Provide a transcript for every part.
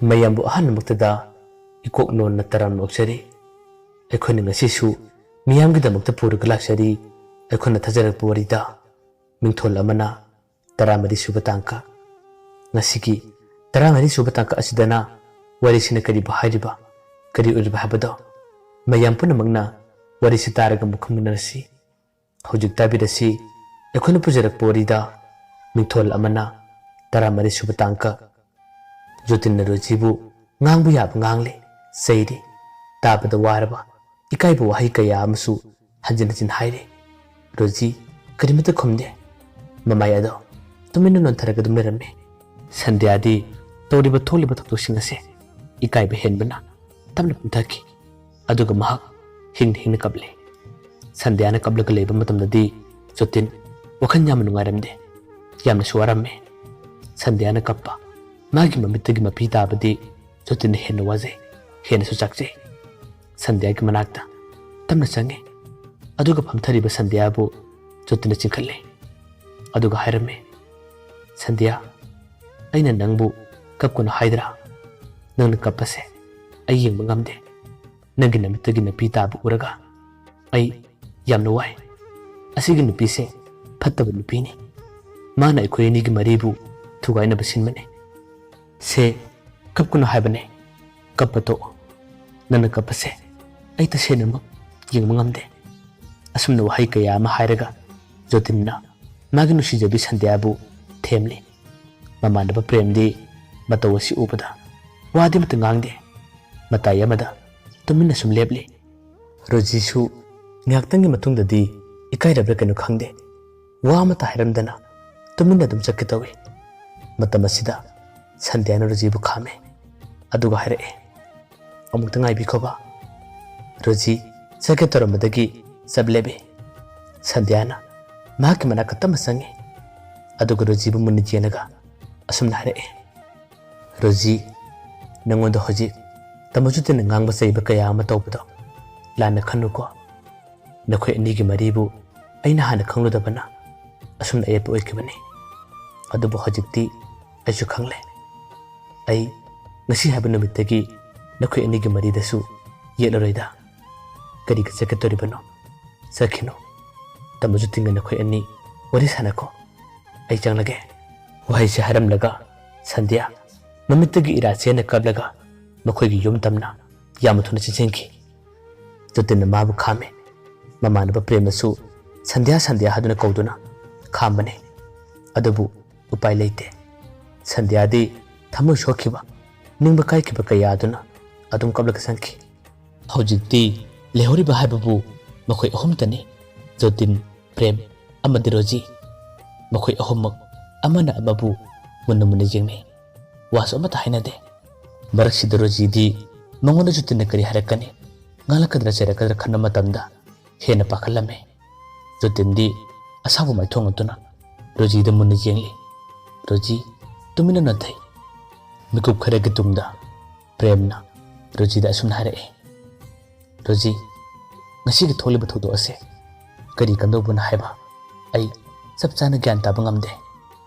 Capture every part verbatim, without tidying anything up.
ꯃꯌꯥꯝꯕꯨ ꯑꯍꯥꯟꯕꯃꯛꯇꯗ ꯏꯀꯣꯛ ꯅꯣꯟꯅ ꯇꯔꯥꯝꯅ ꯑꯣꯛꯆꯔꯤ꯫ ꯑꯩꯈꯣꯏꯅ ꯉꯁꯤꯁꯨ ꯃꯤꯌꯥꯝꯒꯤꯗꯃꯛꯇ ꯄꯨꯔꯒ ꯂꯥꯛꯆꯔꯤ ꯑꯩꯈꯣꯏꯅ ꯊꯥꯖꯔꯛꯄ ꯋꯥꯔꯤꯗ ꯃꯤꯡꯊꯣꯜ ꯑꯃꯅ ꯇꯔꯥꯃꯔꯤ ꯁꯨꯕ ꯇꯥꯡꯀꯛ꯫ ꯉꯁꯤꯒꯤ ꯇꯔꯥꯃꯔꯤ ꯁꯨꯕ ꯇꯥꯡꯀꯛ ꯑꯁꯤꯗꯅ ꯋꯥꯔꯤꯁꯤꯅ ꯀꯔꯤꯕꯨ ꯍꯥꯏꯔꯤꯕ, ꯀꯔꯤ ꯑꯣꯏꯔꯤꯕ ꯍꯥꯏꯕꯗꯣ ꯃꯌꯥꯝ ꯄꯨꯝꯅꯃꯛꯅ ꯋꯥꯔꯤꯁꯤ ꯇꯥꯔꯒ ꯃꯨꯛ ꯈꯪꯃꯤꯟꯅꯔꯁꯤ꯫ ꯍꯧꯖꯤꯛ ꯇꯥꯕꯤꯔꯁꯤ ꯑꯩꯈꯣꯏꯅ ꯄꯨꯖꯔꯛꯄ ꯋꯥꯔꯤꯗ ꯃꯤꯡꯊꯣꯜ ꯑꯃꯅ ꯇꯔꯥꯃꯔꯤ ꯁꯨꯕ ꯇꯥꯡꯀꯛ꯫ ꯖꯣꯇꯤꯟꯅ ꯔꯣꯖꯤꯕꯨ ꯉꯥꯡꯕ ꯌꯥꯕ ꯉꯥꯡꯂꯦ, ꯆꯩꯔꯦ, ꯇꯥꯕꯗ ꯋꯥꯔꯕ ꯏꯀꯥꯏꯕ ꯋꯥꯍꯩ ꯀꯌꯥ ꯑꯃꯁꯨ ꯍꯟꯖꯤꯟ ꯍꯟꯖꯤꯟ ꯍꯥꯏꯔꯦ꯫ ꯔꯣꯖꯤ ꯀꯔꯤꯃꯠꯇ ꯈꯨꯝꯗꯦ꯫ ꯃꯃꯥꯏ ꯑꯗꯣ ꯇꯨꯃꯤꯟꯅ ꯅꯣꯟꯊꯔꯒ ꯑꯗꯨꯝ ꯂꯩꯔꯝꯃꯤ꯫ ꯁꯟꯙ꯭ꯌꯥꯗꯤ ꯇꯧꯔꯤꯕ ꯊꯣꯛꯂꯤꯕ ꯊꯧꯗꯣꯛꯁꯤꯡ ꯑꯁꯦ ꯏꯀꯥꯏꯕ ꯍꯦꯟꯕꯅ ꯇꯞꯅ ꯄꯨꯝꯊꯈꯤ꯫ ꯑꯗꯨꯒ ꯃꯍꯥꯛ ꯍꯤꯡꯅ ꯍꯤꯡꯅ ꯀꯞꯂꯦ꯫ ꯁꯟꯙ꯭ꯌꯥꯅ ꯀꯞꯂꯒ ꯂꯩꯕ ꯃꯇꯝꯗꯗꯤ ꯖꯣꯇꯤꯟ ꯋꯥꯈꯜ ꯌꯥꯝꯅ ꯅꯨꯡꯉꯥꯏꯔꯝꯗꯦ꯫ ꯌꯥꯝꯅꯁꯨ ꯋꯥꯔꯝꯃꯦ꯫ ꯁꯟꯙ꯭ꯌꯥꯅ ꯀꯞꯄ, ꯃꯥꯒꯤ ꯃꯃꯤꯠꯇꯒꯤ ꯃꯄꯤ ꯇꯥꯕꯗꯤ ꯖꯣꯇꯤꯟꯅ ꯍꯦꯟꯅ ꯋꯥꯖꯩ, ꯍꯦꯟꯅꯁꯨ ꯆꯥꯛꯆꯩ꯫ ꯁꯟꯙ꯭ꯌꯥꯒꯤ ꯃꯅꯥꯛꯇ ꯇꯞꯅ ꯆꯪꯉꯦ꯫ ꯑꯗꯨꯒ ꯐꯝꯊꯔꯤꯕ ꯁꯟꯙ꯭ꯌꯥꯕꯨ ꯖꯣꯇꯤꯟꯅ ꯆꯤꯡꯈꯠꯂꯦ꯫ ꯑꯗꯨꯒ ꯍꯥꯏꯔꯝꯃꯦ, "ꯁꯟꯙ꯭ꯌꯥ, ꯑꯩꯅ ꯅꯪꯕꯨ ꯀꯞꯀꯅꯨ ꯍꯥꯏꯗ꯭ꯔꯥ? ꯅꯪꯅ ꯀꯞꯄꯁꯦ ꯑꯩ ꯌꯦꯡꯕ ꯉꯝꯗꯦ꯫ ꯅꯪꯒꯤ ꯅꯃꯤꯠꯇꯒꯤ ꯅꯄꯤ ꯇꯥꯕ ꯎꯔꯒ ꯑꯩ ꯌꯥꯝꯅ ꯋꯥꯏ꯫ ꯑꯁꯤꯒꯤ ꯅꯨꯄꯤꯁꯦ ꯐꯠꯇꯕ ꯅꯨꯄꯤꯅꯤ꯫ ꯃꯥꯅ ꯑꯩꯈꯣꯏ ꯑꯅꯤꯒꯤ ꯃꯔꯤꯕꯨ ꯊꯨꯒꯥꯏꯅꯕ ꯁꯤꯟꯕꯅꯤ꯫ ꯁꯦ, ꯀꯞꯀꯅꯨ ꯍꯥꯏꯕꯅꯦ, ꯀꯞꯄ ꯇꯣꯛꯑꯣ꯫ ꯅꯪꯅ ꯀꯞꯄꯁꯦ ꯑꯩ ꯇꯁꯦꯡꯅꯃꯛ ꯌꯦꯡꯕ ꯉꯝꯗꯦ꯫" ꯑꯁꯨꯝꯅ ꯋꯥꯍꯩ ꯀꯌꯥ ꯑꯃ ꯍꯥꯏꯔꯒ ꯖꯣꯇꯤꯟꯅ ꯃꯥꯒꯤ ꯅꯨꯡꯁꯤꯖꯕꯤ ꯁꯟꯙ꯭ꯌꯥꯕꯨ ꯊꯦꯝꯂꯤ꯫ ꯃꯃꯥꯟꯅꯕ ꯄ꯭ꯔꯦꯝꯗꯤ ꯃꯇꯧ ꯑꯁꯤ ꯎꯕꯗ ꯋꯥꯗꯤ ꯑꯃꯠꯇ ꯉꯥꯡꯗꯦ꯫ ꯃꯇꯥꯏ ꯑꯃꯗ ꯇꯨꯃꯤꯟꯅ ꯁꯨꯝ ꯂꯦꯞꯂꯤ꯫ ꯔꯣꯖꯤꯁꯨ ꯉꯥꯏꯍꯥꯛꯇꯪꯒꯤ ꯃꯇꯨꯡꯗꯗꯤ ꯏꯀꯥꯏꯔꯕ꯭ꯔꯥ ꯀꯩꯅꯣ ꯈꯪꯗꯦ, ꯋꯥ ꯑꯃꯠꯇ ꯍꯥꯏꯔꯝꯗꯅ ꯇꯨꯃꯤꯟꯅ ꯑꯗꯨꯝ ꯆꯠꯀꯦ ꯇꯧꯏ꯫ ꯃꯇꯝ ꯑꯁꯤꯗ ꯁꯟꯙ꯭ꯌꯥꯅ ꯔꯣꯖꯤꯕꯨ ꯈꯥꯝꯃꯦ, ꯑꯗꯨꯒ ꯍꯥꯏꯔꯛꯑꯦ, "ꯑꯃꯨꯛꯇ ꯉꯥꯏꯕꯤꯈꯣꯕ꯫" ꯔꯣꯖꯤ ꯆꯠꯀꯦ ꯇꯧꯔꯝꯕꯗꯒꯤ ꯆꯞ ꯂꯦꯞꯄꯤ꯫ ꯁꯟꯙ꯭ꯌꯥꯅ ꯃꯍꯥꯛꯀꯤ ꯃꯅꯥꯛꯇ ꯇꯞꯅ ꯆꯪꯉꯤ, ꯑꯗꯨꯒ ꯔꯣꯖꯤꯕꯨ ꯃꯨꯟꯅ ꯌꯦꯡꯂꯒ ꯑꯁꯨꯝꯅ ꯍꯥꯏꯔꯛꯑꯦ, "ꯔꯣꯖꯤ, ꯅꯪꯉꯣꯟꯗ ꯍꯧꯖꯤꯛ ꯇꯥꯃꯣ ꯖꯣꯇꯤꯟꯅ ꯉꯥꯡꯕ ꯆꯩꯕ ꯀꯌꯥ ꯑꯃ ꯇꯧꯕꯗꯣ ꯂꯥꯟꯅ ꯈꯟꯅꯨꯀꯣ꯫ ꯅꯈꯣꯏ ꯑꯅꯤꯒꯤ ꯃꯔꯤꯕꯨ ꯑꯩꯅ ꯍꯥꯟꯅ ꯈꯪꯂꯨꯗꯕꯅ ꯑꯁꯨꯝꯅ ꯑꯌꯦꯠꯄ ꯑꯣꯏꯈꯤꯕꯅꯤ꯫ ꯑꯗꯨꯕꯨ ꯍꯧꯖꯤꯛꯇꯤ ꯑꯩꯁꯨ ꯈꯪꯂꯦ꯫ ꯑꯩ ꯉꯁꯤ ꯍꯥꯏꯕ ꯅꯨꯃꯤꯠꯇꯒꯤ ꯅꯈꯣꯏ ꯑꯅꯤꯒꯤ ꯃꯔꯤꯗꯁꯨ ꯌꯦꯠꯂꯔꯣꯏꯗ꯫ ꯀꯔꯤꯒꯤ ꯆꯠꯀꯗꯧꯔꯤꯕꯅꯣ? ꯆꯠꯈꯤꯅꯨ꯫ ꯇꯝꯕꯁꯨ ꯇꯤꯡꯒ ꯅꯈꯣꯏ ꯑꯅꯤ ꯋꯥꯔꯤ ꯁꯥꯟꯅꯀꯣ꯫ ꯑꯩ ꯆꯪꯂꯒꯦ꯫" ꯋꯥꯍꯩꯁꯦ ꯍꯥꯏꯔꯝꯂꯒ ꯁꯟꯙ꯭ꯌꯥ ꯃꯃꯤꯠꯇꯒꯤ ꯏꯔꯥ ꯆꯦꯟꯅ ꯀꯥꯞꯂꯒ ꯃꯈꯣꯏꯒꯤ ꯌꯨꯝ ꯇꯝꯅ ꯌꯥꯝꯅ ꯊꯨꯅ ꯆꯦꯟꯁꯤꯟꯈꯤ꯫ ꯖꯣꯇꯤꯟꯅ ꯃꯥꯕꯨ ꯈꯥꯝꯃꯤ꯫ ꯃꯃꯥꯟꯅꯕ ꯄ꯭ꯔꯦꯝꯅꯁꯨ "ꯁꯟꯙ꯭ꯌꯥ, ꯁꯟꯙ꯭ꯌꯥ" ꯍꯥꯏꯗꯨꯅ ꯀꯧꯗꯨꯅ ꯈꯥꯝꯕꯅꯤ꯫ ꯑꯗꯨꯕꯨ ꯎꯄꯥꯏ ꯂꯩꯇꯦ꯫ ꯁꯟꯙ꯭ꯌꯥꯗꯤ ꯊꯃꯣꯏ ꯁꯣꯛꯈꯤꯕ, ꯅꯤꯡꯕ ꯀꯥꯏꯈꯤꯕ ꯀꯌꯥ ꯑꯗꯨꯅ ꯑꯗꯨꯝ ꯀꯞꯂꯒ ꯆꯪꯈꯤ꯫ ꯍꯧꯖꯤꯛꯇꯤ ꯂꯩꯍꯧꯔꯤꯕ ꯍꯥꯏꯕꯕꯨ ꯃꯈꯣꯏ ꯑꯍꯨꯝꯇꯅꯤ, ꯖꯣꯇꯤꯟ, ꯄ꯭ꯔꯦꯝ ꯑꯃꯗꯤ ꯔꯣꯖꯤ꯫ ꯃꯈꯣꯏ ꯑꯍꯨꯝꯃꯛ ꯑꯃꯅ ꯑꯃꯕꯨ ꯃꯨꯟꯅ ꯃꯨꯟꯅ ꯌꯦꯡꯅꯩ꯫ ꯋꯥꯁꯨ ꯑꯃꯠꯇ ꯍꯥꯏꯅꯗꯦ꯫ ꯃꯔꯛꯁꯤꯗ ꯔꯣꯖꯤꯗꯤ ꯃꯉꯣꯟꯗ ꯖꯣꯇꯤꯟꯅ ꯀꯔꯤ ꯍꯥꯏꯔꯛꯀꯅꯤ, ꯉꯥꯡꯂꯛꯀꯗ꯭ꯔꯥ ꯆꯩꯔꯛꯀꯗ꯭ꯔꯥ ꯈꯟꯕ ꯃꯇꯝꯗ ꯍꯦꯟꯅ ꯄꯥꯈꯠꯂꯝꯃꯤ꯫ ꯖꯣꯇꯤꯟꯗꯤ ꯑꯁꯥꯎꯕ ꯃꯥꯏꯊꯣꯡ ꯑꯗꯨꯅ ꯔꯣꯖꯤꯗ ꯃꯨꯟꯅ ꯌꯦꯡꯂꯤ꯫ ꯔꯣꯖꯤ ꯇꯨꯃꯤꯟꯅ ꯅꯣꯟꯊꯩ꯫ ꯃꯤꯀꯨꯞ ꯈꯔꯒꯤ ꯇꯨꯡꯗ ꯄ꯭ꯔꯦꯝꯅ ꯔꯣꯖꯤꯗ ꯑꯁꯨꯝꯅ ꯍꯥꯏꯔꯛꯏ, "ꯔꯣꯖꯤ, ꯉꯁꯤꯒꯤ ꯊꯣꯛꯂꯤꯕ ꯊꯧꯗꯣꯛ ꯑꯁꯦ ꯀꯔꯤ ꯀꯝꯗꯧꯕꯅꯣ ꯍꯥꯏꯕ ꯑꯩ ꯆꯞ ꯆꯥꯅ ꯒ꯭ꯌꯥꯟ ꯇꯥꯕ ꯉꯝꯗꯦ꯫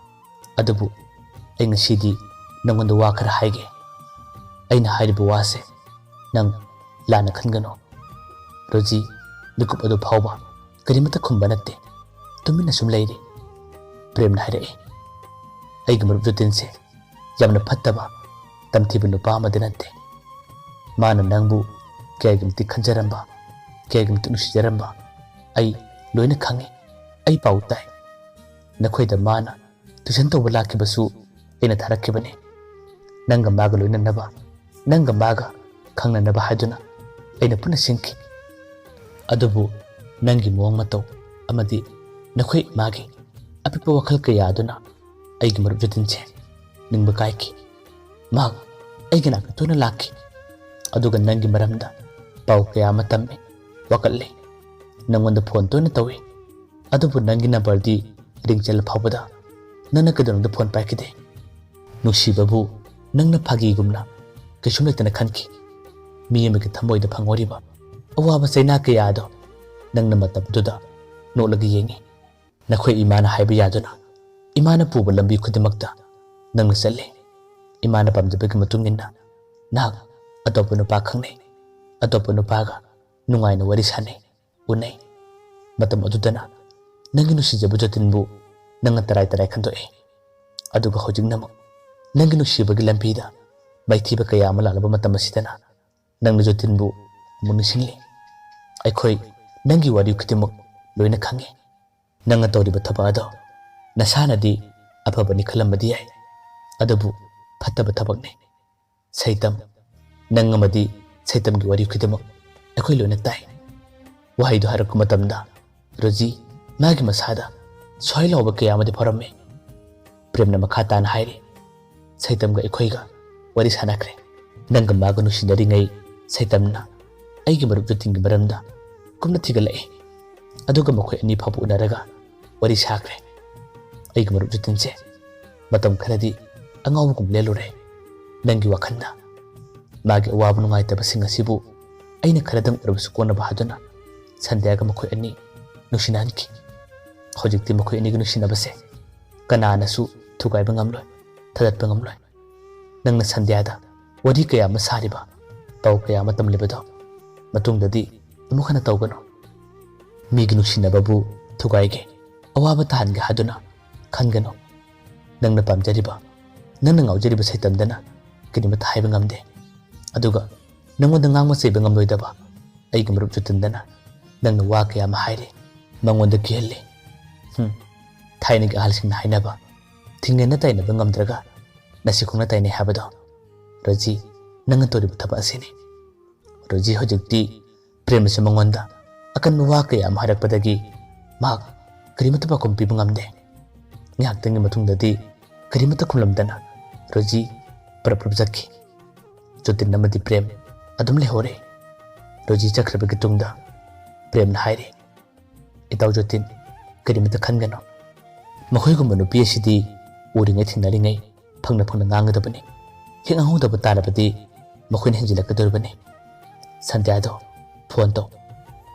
ꯑꯗꯨꯕꯨ ꯑꯩ ꯉꯁꯤꯗꯤ ꯅꯪꯉꯣꯟꯗ ꯋꯥ ꯈꯔ ꯍꯥꯏꯒꯦ꯫ ꯑꯩꯅ ꯍꯥꯏꯔꯤꯕ ꯋꯥꯁꯦ ꯅꯪ ꯂꯥꯟꯅ ꯈꯟꯒꯅꯨ꯫" ꯔꯣꯖꯤ ꯃꯤꯀꯨꯞ ꯑꯗꯨ ꯐꯥꯎꯕ ꯀꯔꯤꯃꯠꯇ ꯈꯨꯝꯕ ꯅꯠꯇꯦ, ꯇꯨꯃꯤꯟꯅ ꯁꯨꯝ ꯂꯩꯔꯤ꯫ ꯄ꯭ꯔꯦꯝꯅ ꯍꯥꯏꯔꯛꯏ, "ꯑꯩꯒꯤ ꯃꯔꯨꯞ ꯖꯣꯇꯤꯟꯁꯦ ꯌꯥꯝꯅ ꯐꯠꯇꯕ, ꯇꯝꯊꯤꯕ ꯅꯨꯄꯥ ꯑꯃꯗꯤ ꯅꯠꯇꯦ꯫ ꯃꯥꯅ ꯅꯪꯕꯨ ꯀꯌꯥꯒꯤ ꯃꯇꯤꯛ ꯈꯟꯖꯔꯝꯕ, ꯀꯌꯥꯒꯤ ꯃꯇꯤꯛ ꯅꯨꯡꯁꯤꯖꯔꯝꯕ ꯑꯩ ꯂꯣꯏꯅ ꯈꯪꯏ꯫ ꯑꯩ ꯄꯥꯎ ꯇꯥꯏ꯫ ꯅꯈꯣꯏꯗ ꯃꯥꯅ ꯇ꯭ꯌꯨꯁꯟ ꯇꯧꯕ ꯂꯥꯛꯈꯤꯕꯁꯨ ꯑꯩꯅ ꯊꯥꯔꯛꯈꯤꯕꯅꯤ꯫ ꯅꯪꯒ ꯃꯥꯒ ꯂꯣꯏꯅꯅꯕ, ꯅꯪꯒ ꯃꯥꯒ ꯈꯪꯅꯅꯕ ꯍꯥꯏꯗꯨꯅ ꯑꯩꯅ ꯄꯨꯟꯅ ꯁꯤꯟꯈꯤ꯫ ꯑꯗꯨꯕꯨ ꯅꯪꯒꯤ ꯃꯑꯣꯡ ꯃꯇꯧ ꯑꯃꯗꯤ ꯅꯈꯣꯏ ꯏꯃꯥꯒꯤ ꯑꯄꯤꯛꯄ ꯋꯥꯈꯜ ꯀꯌꯥ ꯑꯗꯨꯅ ꯑꯩꯒꯤ ꯃꯔꯨꯞ ꯖꯣꯇꯤꯟꯁꯦ ꯅꯤꯡꯕ ꯀꯥꯏꯈꯤ꯫ ꯃꯍꯥꯛ ꯑꯩꯒꯤ ꯅꯥꯛꯇ ꯇꯣꯏꯅ ꯂꯥꯛꯈꯤ꯫ ꯑꯗꯨꯒ ꯅꯪꯒꯤ ꯃꯔꯝꯗ ꯄꯥꯎ ꯀꯌꯥ ꯑꯃ ꯇꯝꯃꯤ, ꯋꯥꯀꯠꯂꯤ꯫ ꯅꯪꯉꯣꯟꯗ ꯐꯣꯟ ꯇꯣꯏꯅ ꯇꯧꯏ꯫ ꯑꯗꯨꯕꯨ ꯅꯪꯒꯤ ꯅꯝꯕꯔꯗꯤ ꯔꯤꯡ ꯆꯠꯂ ꯐꯥꯎꯕꯗ ꯅꯪꯅ ꯀꯩꯗꯧꯅꯨꯡꯗ ꯐꯣꯟ ꯄꯥꯏꯈꯤꯗꯦ꯫ ꯅꯨꯡꯁꯤꯕꯕꯨ ꯅꯪꯅ ꯐꯥꯒꯤꯒꯨꯝꯅ ꯀꯩꯁꯨꯝ ꯂꯩꯇꯅ ꯈꯟꯈꯤ꯫ ꯃꯤ ꯑꯃꯒꯤ ꯊꯃꯣꯏꯗ ꯐꯪꯍꯧꯔꯤꯕ ꯑꯋꯥꯕ ꯆꯩꯅꯥ ꯀꯌꯥ ꯑꯗꯣ ꯅꯪꯅ ꯃꯇꯝꯗꯨꯗ ꯅꯣꯛꯂꯒ ꯌꯦꯡꯉꯤ꯫ ꯅꯈꯣꯏ ꯏꯃꯥꯅ ꯍꯥꯏꯕ ꯌꯥꯗꯨꯅ ꯏꯃꯥꯅ ꯄꯨꯕ ꯂꯝꯕꯤ ꯈꯨꯗꯤꯡꯃꯛꯇ ꯅꯪꯅ ꯆꯠꯂꯤ꯫ ꯏꯃꯥꯅ ꯄꯥꯝꯖꯕꯒꯤ ꯃꯇꯨꯡ ꯏꯟꯅ ꯅꯍꯥꯛ ꯑꯇꯣꯞꯄ ꯅꯨꯄꯥ ꯈꯪꯅꯩ, ꯑꯇꯣꯞꯄ ꯅꯨꯄꯥꯒ ꯅꯨꯡꯉꯥꯏꯅ ꯋꯥꯔꯤ ꯁꯥꯟꯅꯩ, ꯎꯅꯩ꯫ ꯃꯇꯝ ꯑꯗꯨꯗꯅ ꯅꯪꯒꯤ ꯅꯨꯡꯁꯤꯖꯕ ꯖꯣꯇꯤꯟꯕꯨ ꯅꯪꯅ ꯇꯔꯥꯏ ꯇꯔꯥꯏ ꯈꯟꯗꯣꯛꯏ꯫ ꯑꯗꯨꯒ ꯍꯧꯖꯤꯛꯅ ꯑꯃꯨꯛ ꯅꯪꯒꯤ ꯅꯨꯡꯁꯤꯕꯒꯤ ꯂꯝꯕꯤꯗ ꯃꯥꯏꯊꯤꯕ ꯀꯌꯥ ꯑꯃ ꯂꯥꯛꯂꯕ ꯃꯇꯝ ꯑꯁꯤꯗꯅ ꯅꯪꯅ ꯖꯣꯇꯤꯟꯕꯨ ꯑꯃꯨꯛ ꯅꯤꯡꯁꯤꯡꯂꯤ꯫ ꯑꯩꯈꯣꯏ ꯅꯪꯒꯤ ꯋꯥꯔꯤ ꯈꯨꯗꯤꯡꯃꯛ ꯂꯣꯏꯅ ꯈꯪꯏ꯫ ꯅꯪꯅ ꯇꯧꯔꯤꯕ ꯊꯕꯛ ꯑꯗꯣ ꯅꯁꯥꯅꯗꯤ ꯑꯐꯕꯅꯤ ꯈꯜꯂꯝꯕꯗꯤ ꯌꯥꯏ, ꯑꯗꯨꯕꯨ ꯐꯠꯇꯕ ꯊꯕꯛꯅꯤ꯫ ꯁꯩꯇꯝ, ꯅꯪ ꯑꯃꯗꯤ ꯁꯩꯇꯝꯒꯤ ꯋꯥꯔꯤ ꯈꯨꯗꯤꯡꯃꯛ ꯑꯩꯈꯣꯏ ꯂꯣꯏꯅ ꯇꯥꯏ꯫ ꯋꯥꯍꯩꯗꯨ ꯍꯥꯏꯔꯛꯄ ꯃꯇꯝꯗ ꯔꯣꯖꯤ ꯃꯥꯒꯤ ꯃꯁꯥꯗ ꯁ꯭ꯋꯥꯏ ꯂꯥꯎꯕ ꯀꯌꯥ ꯑꯃꯗꯤ ꯐꯥꯎꯔꯝꯃꯤ꯫ ꯄ꯭ꯔꯦꯝꯅ ꯃꯈꯥ ꯇꯥꯅ ꯍꯥꯏꯔꯤ, ꯁꯩꯇꯝꯒ ꯑꯩꯈꯣꯏꯒ ꯋꯥꯔꯤ ꯁꯥꯟꯅꯈ꯭ꯔꯦ꯫ ꯅꯪꯒ ꯃꯥꯒ ꯅꯨꯡꯁꯤꯅꯔꯤꯉꯩ ꯁꯩꯇꯝꯅ ꯑꯩꯒꯤ ꯃꯔꯨꯞ ꯖꯣꯇꯤꯟꯒꯤ ꯃꯔꯝꯗ ꯀꯨꯞꯅ ꯊꯤꯒꯠꯂꯛꯏ꯫ ꯑꯗꯨꯒ ꯃꯈꯣꯏ ꯑꯅꯤ ꯐꯥꯎꯕ ꯎꯅꯔꯒ ꯋꯥꯔꯤ ꯁꯥꯈ꯭ꯔꯦ꯫ ꯑꯩꯒꯤ ꯃꯔꯨꯞ ꯖꯣꯇꯤꯟꯁꯦ ꯃꯇꯝ ꯈꯔꯗꯤ ꯑꯉꯥꯎꯕꯒꯨꯝ ꯂꯦꯜꯂꯨꯔꯦ꯫ ꯅꯪꯒꯤ ꯋꯥꯈꯜꯗ ꯃꯥꯒꯤ ꯑꯋꯥꯕ ꯅꯨꯡꯉꯥꯏꯇꯕꯁꯤꯡ ꯑꯁꯤꯕꯨ ꯑꯩꯅ ꯈꯔꯗꯪ ꯑꯣꯏꯔꯕꯁꯨ ꯀꯣꯟꯅꯕ ꯍꯥꯏꯗꯨꯅ ꯁꯟꯙ꯭ꯌꯥꯒ ꯃꯈꯣꯏ ꯑꯅꯤ ꯅꯨꯡꯁꯤꯅꯍꯟꯈꯤ꯫ ꯍꯧꯖꯤꯛꯇꯤ ꯃꯈꯣꯏ ꯑꯅꯤꯒꯤ ꯅꯨꯡꯁꯤꯅꯕꯁꯦ ꯀꯅꯥꯅꯁꯨ ꯊꯨꯒꯥꯏꯕ ꯉꯝꯂꯣꯏ, ꯊꯥꯗꯠꯄ ꯉꯝꯂꯣꯏ꯫ ꯅꯪꯅ ꯁꯟꯙ꯭ꯌꯥꯗ ꯋꯥꯔꯤ ꯀꯌꯥ ꯑꯃ ꯁꯥꯔꯤꯕ, ꯄꯥꯎ ꯀꯌꯥ ꯑꯃ ꯇꯝꯂꯤꯕꯗꯣ ꯃꯇꯨꯡꯗꯗꯤ ꯑꯃꯨꯛ ꯍꯟꯅ ꯇꯧꯒꯅꯨ꯫ ꯃꯤꯒꯤ ꯅꯨꯡꯁꯤꯅꯕꯕꯨ ꯊꯨꯒꯥꯏꯒꯦ, ꯑꯋꯥꯕ ꯇꯥꯍꯟꯒꯦ ꯍꯥꯏꯗꯨꯅ ꯈꯟꯒꯅꯨ꯫ ꯅꯪꯅ ꯄꯥꯝꯖꯔꯤꯕ, ꯅꯪꯅ ꯉꯥꯎꯖꯔꯤꯕ ꯁꯩꯇꯝꯗꯅ ꯀꯔꯤꯃꯠꯇ ꯍꯥꯏꯕ ꯉꯝꯗꯦ꯫ ꯑꯗꯨꯒ ꯅꯪꯉꯣꯟꯗ ꯉꯥꯡꯕ ꯆꯩꯕ ꯉꯝꯂꯣꯏꯗꯕ ꯑꯩꯒꯤ ꯃꯔꯨꯞ ꯖꯣꯇꯤꯟꯗꯅ ꯅꯪꯅ ꯋꯥ ꯀꯌꯥ ꯑꯃ ꯍꯥꯏꯔꯤ, ꯃꯉꯣꯟꯗ ꯀꯤꯍꯜꯂꯤ꯫ ꯍꯨꯝ, ꯊꯥꯏꯅꯒꯤ ꯑꯍꯜꯁꯤꯡꯅ ꯍꯥꯏꯅꯕ, "ꯊꯤꯡꯉꯦꯅ ꯇꯥꯏꯅꯕ ꯉꯝꯗ꯭ꯔꯒ ꯅꯁꯤ ꯈꯣꯡꯅ ꯇꯥꯏꯅꯩ" ꯍꯥꯏꯕꯗꯣ꯫ ꯔꯣꯖꯤ, ꯅꯪꯅ ꯇꯧꯔꯤꯕ ꯊꯕꯛ ꯑꯁꯤꯅꯤ꯫ ꯔꯣꯖꯤ ꯍꯧꯖꯤꯛꯇꯤ ꯄ꯭ꯔꯦꯝꯅꯁꯨ ꯃꯉꯣꯟꯗ ꯑꯀꯟꯕ ꯋꯥ ꯀꯌꯥ ꯑꯃ ꯍꯥꯏꯔꯛꯄꯗꯒꯤ ꯃꯍꯥꯛ ꯀꯔꯤꯃꯠꯇ ꯄꯥꯎꯈꯨꯝ ꯄꯤꯕ ꯉꯝꯗꯦ꯫ ꯉꯥꯏꯍꯥꯛꯇꯪꯒꯤ ꯃꯇꯨꯡꯗꯗꯤ ꯀꯔꯤꯃꯠꯇ ꯈꯨꯝꯂꯝꯗꯅ ꯔꯣꯖꯤ ꯄ꯭ꯔꯞ ꯄ꯭ꯔꯞ ꯆꯠꯈꯤ꯫ ꯖꯣꯇꯤꯟ ꯑꯃꯗꯤ ꯄ꯭ꯔꯦꯝ ꯑꯗꯨꯝ ꯂꯩꯍꯧꯔꯦ꯫ ꯔꯣꯖꯤ ꯆꯠꯈ꯭ꯔꯕꯒꯤ ꯇꯨꯡꯗ ꯄ꯭ꯔꯦꯝꯅ ꯍꯥꯏꯔꯤ, "ꯏꯇꯥꯎ ꯖꯣꯇꯤꯟ, ꯀꯔꯤꯃꯠꯇ ꯈꯟꯒꯅꯨ꯫ ꯃꯈꯣꯏꯒꯨꯝꯕ ꯅꯨꯄꯤ ꯑꯁꯤꯗꯤ ꯎꯔꯤꯉꯩ ꯊꯦꯡꯅꯔꯤꯉꯩ ꯐꯪꯅ ꯐꯪꯅ ꯉꯥꯡꯒꯗꯕꯅꯤ꯫ ꯍꯦꯛ ꯉꯥꯡꯍꯧꯗꯕ ꯇꯥꯔꯕꯗꯤ ꯃꯈꯣꯏꯅ ꯍꯦꯟꯖꯤꯜꯂꯛꯀꯗꯧꯔꯤꯕꯅꯤ꯫" ꯁꯟꯙ꯭ꯌꯥꯗꯣ ꯐꯣꯟ ꯇꯧ,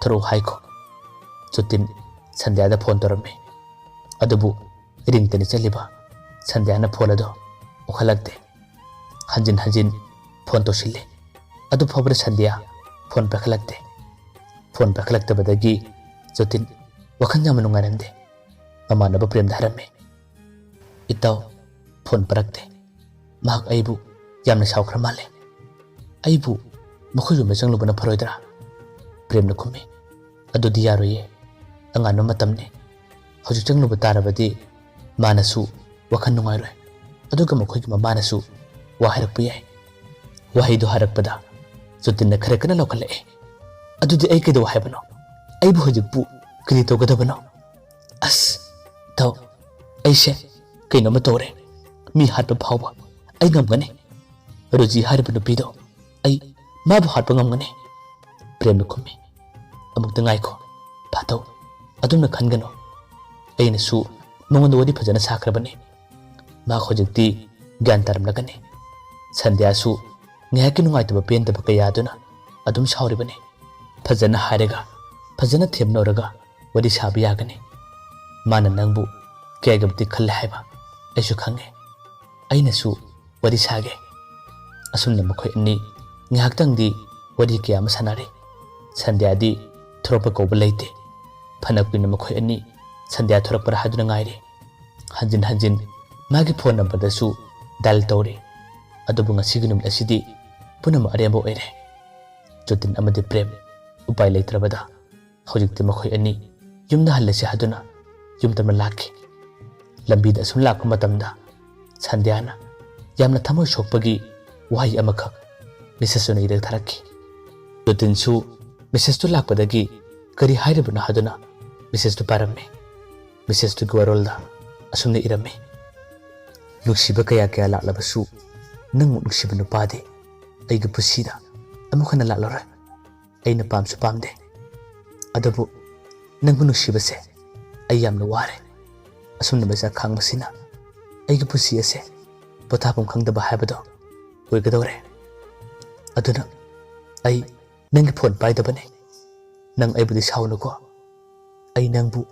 ꯊꯣꯔꯛꯎ ꯍꯥꯏꯈꯣ꯫ ꯖꯣꯇꯤꯟ ꯁꯟꯙ꯭ꯌꯥꯗ ꯐꯣꯟ ꯇꯧꯔꯝꯃꯤ꯫ ꯑꯗꯨꯕꯨ ꯔꯤꯡꯇꯅꯤ ꯆꯠꯂꯤꯕ꯫ ꯁꯟꯙ꯭ꯌꯥꯅ ꯐꯣꯟ ꯑꯗꯣ ꯎꯈꯠꯂꯛꯇꯦ꯫ ꯍꯟꯖꯤꯟ ꯍꯟꯖꯤꯟ ꯐꯣꯟ ꯇꯧꯁꯤꯜꯂꯦ꯫ ꯑꯗꯨ ꯐꯥꯎꯕꯗ ꯁꯟꯙ꯭ꯌꯥ ꯐꯣꯟ ꯄꯥꯏꯈꯠꯂꯛꯇꯦ꯫ ꯐꯣꯟ ꯄꯥꯏꯈꯠꯂꯛꯇꯕꯗꯒꯤ ꯖꯣꯇꯤꯟ ꯋꯥꯈꯜ ꯌꯥꯝꯅ ꯅꯨꯡꯉꯥꯏꯔꯝꯗꯦ꯫ ꯃꯃꯥꯟꯅꯕ ꯄ꯭ꯔꯦꯝꯗ ꯍꯥꯏꯔꯝꯃꯤ, "ꯏꯇꯥꯎ ꯐꯣꯟ ꯄꯥꯏꯔꯛꯇꯦ꯫ ꯃꯍꯥꯛ ꯑꯩꯕꯨ ꯌꯥꯝꯅ ꯁꯥꯎꯈ꯭ꯔ ꯃꯥꯜꯂꯦ꯫ ꯑꯩꯕꯨ ꯃꯈꯣꯏ ꯌꯨꯝꯗ ꯆꯪꯂꯨꯕꯅ ꯐꯔꯣꯏꯗ꯭ꯔꯥ?" ꯄ꯭ꯔꯦꯝꯅ ꯈꯨꯝꯃꯤ, "ꯑꯗꯨꯗꯤ ꯌꯥꯔꯣꯏꯌꯦ꯫ ꯑꯉꯥꯟꯕ ꯃꯇꯝꯅꯤ꯫ ꯍꯧꯖꯤꯛ ꯆꯪꯂꯨꯕ ꯇꯥꯔꯕꯗꯤ ꯃꯥꯅꯁꯨ ꯋꯥꯈꯜ ꯅꯨꯡꯉꯥꯏꯔꯣꯏ꯫ ꯑꯗꯨꯒ ꯃꯈꯣꯏꯒꯤ ꯃꯃꯥꯅꯁꯨ ꯋꯥ ꯍꯥꯏꯔꯛꯄ ꯌꯥꯏ꯫" ꯋꯥꯍꯩꯗꯨ ꯍꯥꯏꯔꯛꯄꯗ ꯖꯣꯇꯤꯟꯅ ꯈꯔ ꯀꯟꯅ ꯂꯥꯎꯈꯠꯂꯛꯑꯦ꯫ "ꯑꯗꯨꯗꯤ ꯑꯩ ꯀꯩꯗꯧ ꯍꯥꯏꯕꯅꯣ? ꯑꯩꯕꯨ ꯍꯧꯖꯤꯛꯄꯨ ꯀꯔꯤ ꯇꯧꯒꯗꯕꯅꯣ?" "ꯑꯁ, ꯏꯇꯥꯎ, ꯑꯩꯁꯦ ꯀꯩꯅꯣꯝꯃ ꯇꯧꯔꯦ꯫ ꯃꯤ ꯍꯥꯠꯄ ꯐꯥꯎꯕ ꯑꯩ ꯉꯝꯒꯅꯤ꯫ ꯔꯣꯖꯤ ꯍꯥꯏꯔꯤꯕ ꯅꯨꯄꯤꯗꯣ ꯑꯩ ꯃꯥꯕꯨ ꯍꯥꯠꯄ ꯉꯝꯒꯅꯤ꯫" ꯄ꯭ꯔꯦꯝꯅ ꯈꯨꯝꯃꯤ, "ꯑꯃꯨꯛꯇ ꯉꯥꯏꯈꯣ, ꯐꯥꯊꯧ꯫ ꯑꯗꯨꯝꯅ ꯈꯟꯒꯅꯨ꯫ ꯑꯩꯅꯁꯨ ꯃꯉꯣꯟꯗ ꯋꯥꯔꯤ ꯐꯖꯅ ꯁꯥꯈ꯭ꯔꯕꯅꯤ꯫ ꯃꯥ ꯍꯧꯖꯤꯛꯇꯤ ꯒ꯭ꯌꯥꯟ ꯇꯥꯔꯝꯂꯒꯅꯤ꯫" ꯁꯟꯙ꯭ꯌꯥꯁꯨ ꯉꯥꯏꯍꯥꯛꯀꯤ ꯅꯨꯡꯉꯥꯏꯇꯕ ꯄꯦꯟꯗꯕ ꯀꯌꯥꯗꯨꯅ ꯑꯗꯨꯝ ꯁꯥꯎꯔꯤꯕꯅꯤ꯫ "ꯐꯖꯅ ꯍꯥꯏꯔꯒ, ꯐꯖꯅ ꯊꯦꯝꯅꯧꯔꯒ ꯋꯥꯔꯤ ꯁꯥꯕ ꯌꯥꯒꯅꯤ꯫ ꯃꯥꯅ ꯅꯪꯕꯨ ꯀꯌꯥꯒꯤ ꯃꯇꯤꯛ ꯈꯜꯂꯦ ꯍꯥꯏꯕ ꯑꯩꯁꯨ ꯈꯪꯉꯦ꯫ ꯑꯩꯅꯁꯨ ꯋꯥꯔꯤ ꯁꯥꯒꯦ꯫" ꯑꯁꯨꯝꯅ ꯃꯈꯣꯏ ꯑꯅꯤ ꯉꯥꯏꯍꯥꯛꯇꯪꯗꯤ ꯋꯥꯔꯤ ꯀꯌꯥ ꯑꯃ ꯁꯥꯟꯅꯔꯦ꯫ ꯁꯟꯙ꯭ꯌꯥꯗꯤ ꯊꯣꯔꯛꯄ ꯀꯧꯕ ꯂꯩꯇꯦ꯫ ꯐꯅ ꯀꯨꯏꯅ ꯃꯈꯣꯏ ꯑꯅꯤ ꯁꯟꯙ꯭ꯌꯥ ꯊꯣꯔꯛꯄ꯭ꯔꯥ ꯍꯥꯏꯗꯨꯅ ꯉꯥꯏꯔꯦ꯫ ꯍꯟꯖꯤꯟ ꯍꯟꯖꯤꯟ ꯃꯥꯒꯤ ꯐꯣꯟ ꯅꯝꯕꯔꯗꯁꯨ ꯗꯥꯏꯜ ꯇꯧꯔꯦ, ꯑꯗꯨꯕꯨ ꯉꯁꯤꯒꯤ ꯅꯨꯃꯤꯠ ꯑꯁꯤꯗꯤ ꯄꯨꯝꯅꯃꯛ ꯑꯔꯦꯝꯕ ꯑꯣꯏꯔꯦ꯫ ꯖꯣꯇꯤꯟ ꯑꯃꯗꯤ ꯄ꯭ꯔꯦꯝ ꯎꯄꯥꯏ ꯂꯩꯇ꯭ꯔꯕꯗ ꯍꯧꯖꯤꯛꯇꯤ ꯃꯈꯣꯏ ꯑꯅꯤ ꯌꯨꯝꯗ ꯍꯜꯂꯁꯤ ꯍꯥꯏꯗꯨꯅ ꯌꯨꯝ ꯇꯞꯅ ꯂꯥꯛꯈꯤ꯫ ꯂꯝꯕꯤꯗ ꯑꯁꯨꯝ ꯂꯥꯛꯄ ꯃꯇꯝꯗ ꯁꯟꯙ꯭ꯌꯥꯅ ꯌꯥꯝꯅ ꯊꯃꯣꯏ ꯁꯣꯛꯄꯒꯤ ꯋꯥꯍꯩ ꯑꯃꯈꯛ ꯃꯦꯁꯦꯖ ꯑꯣꯏꯅ ꯏꯔꯒ ꯊꯥꯔꯛꯈꯤ꯫ ꯖꯣꯇꯤꯟꯁꯨ ꯃꯦꯁꯦꯖꯇꯨ ꯂꯥꯛꯄꯗꯒꯤ ꯀꯔꯤ ꯍꯥꯏꯔꯤꯕꯅꯣ ꯍꯥꯏꯗꯨꯅ ꯃꯦꯁꯦꯖꯇꯨ ꯄꯥꯔꯝꯃꯤ꯫ ꯃꯦꯁꯦꯖꯇꯨꯒꯤ ꯋꯥꯔꯣꯜꯗ ꯑꯁꯨꯝꯅ ꯏꯔꯝꯃꯤ, "ꯅꯨꯡꯁꯤꯕ ꯀꯌꯥ ꯀꯌꯥ ꯂꯥꯛꯂꯕꯁꯨ ꯅꯪꯃꯨꯛ ꯅꯨꯡꯁꯤꯕ ꯅꯨꯄꯥꯗꯤ ꯑꯩꯒꯤ ꯄꯨꯟꯁꯤꯗ ꯑꯃꯨꯛ ꯍꯟꯅ ꯂꯥꯛꯂꯔꯣꯏ꯫ ꯑꯩꯅ ꯄꯥꯝꯁꯨ ꯄꯥꯝꯗꯦ꯫ ꯑꯗꯨꯕꯨ ꯅꯪꯕꯨ ꯅꯨꯡꯁꯤꯕꯁꯦ ꯑꯩ ꯌꯥꯝꯅ ꯋꯥꯔꯦ꯫ ꯑꯁꯨꯝꯅ ꯃꯩꯆꯥꯛ ꯈꯥꯡꯕꯁꯤꯅ ꯑꯩꯒꯤ ꯄꯨꯟꯁꯤ ꯑꯁꯦ ꯄꯣꯊꯥꯐꯝ ꯈꯪꯗꯕ ꯍꯥꯏꯕꯗꯣ ꯑꯣꯏꯒꯗꯧꯔꯦ꯫ ꯑꯗꯨꯅ ꯑꯩ ꯅꯪꯒꯤ ꯐꯣꯟ ꯄꯥꯏꯗꯕꯅꯦ꯫ ꯅꯪ ꯑꯩꯕꯨꯗꯤ ꯁꯥꯎꯅꯨꯀꯣ꯫ ꯑꯩ ꯅꯪꯕꯨ